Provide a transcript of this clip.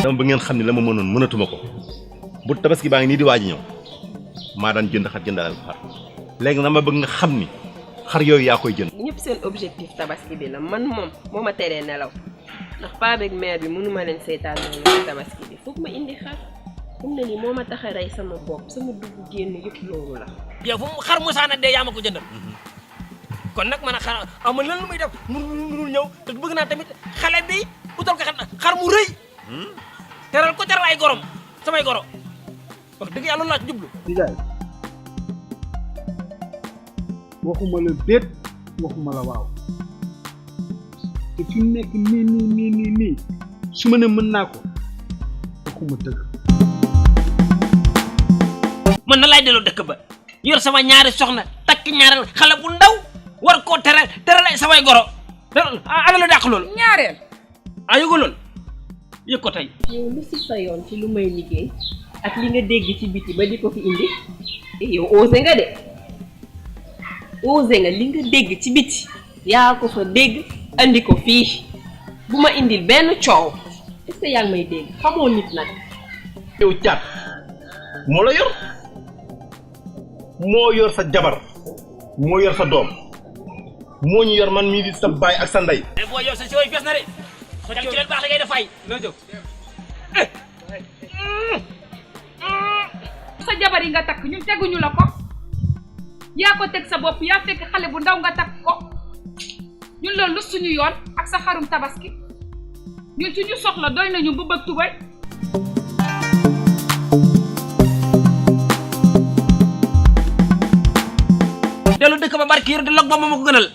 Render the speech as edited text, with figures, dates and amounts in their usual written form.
dama ba ngeen xam ne la ma mënoon mënatuma ko bu tabaski baa ngi nii di waaj ñëw maa daan jënd xar jëndalal xar léegi dama bëgg nga xam ni xar yooyu yaa koy jënd. ñëpp seen objectif tabaski bi la man moom moo ma teree nelaw ndax paa beeg mère bi mënuma leen seetaan noonu tabaski bi foog ma indi xar fu mu ne nii moo ma tax a rey sama bopp sama dugg génn yëpp loolu la. yow fu mu xar musaana dee yaa ma ko jëndal kon nag man a xar amul lan lu muy def mënul ñëw te bëgg naa tamit xale bi utal ko xar mu rëy teral ko teral ay gorom samay goro wax dëgg yàlla loolu laa ci jublu. Ndiaye waxuma la déet waxuma la waaw te fi mu nekk nii su ma ne mën naa ko waxuma dëgg. man na laay delloo dëkk ba yor sama ñaari soxna takk ñaareel xale bu ndaw war koo teral ay samay goro ana la dàq loolu. ñaareel. yëgu loolu yëg ko tey. yow lu si sa yoon ci lu may liggéey ak li nga dégg ci biti ba di ko fi indi yow osé nga de osé nga li nga dégg ci biti yaa ko fa dégg andi ko fii bu ma indil benn coow est-ce que yaa ngi may dégg xamoo nit nag. yow caat moo la yor moo yor sa jabar moo yor sa doom moo ñu yor man mii di sa baay ak sa ndey. boo yow sa si way fees na de ko dem ci leen baax la ngay def fay loo jóg sa jabar yi nga takk ñun teguñu la ko yaa ko teg sa bopp yaa fekk xale bu ndaw nga takk ko ñun loolu lu suñu yoon ak sa xarum tabaski ñun suñu soxla doy nañu bu bëgg tubay. dellu dëkk ba barki yor di log ba ma ko gënal.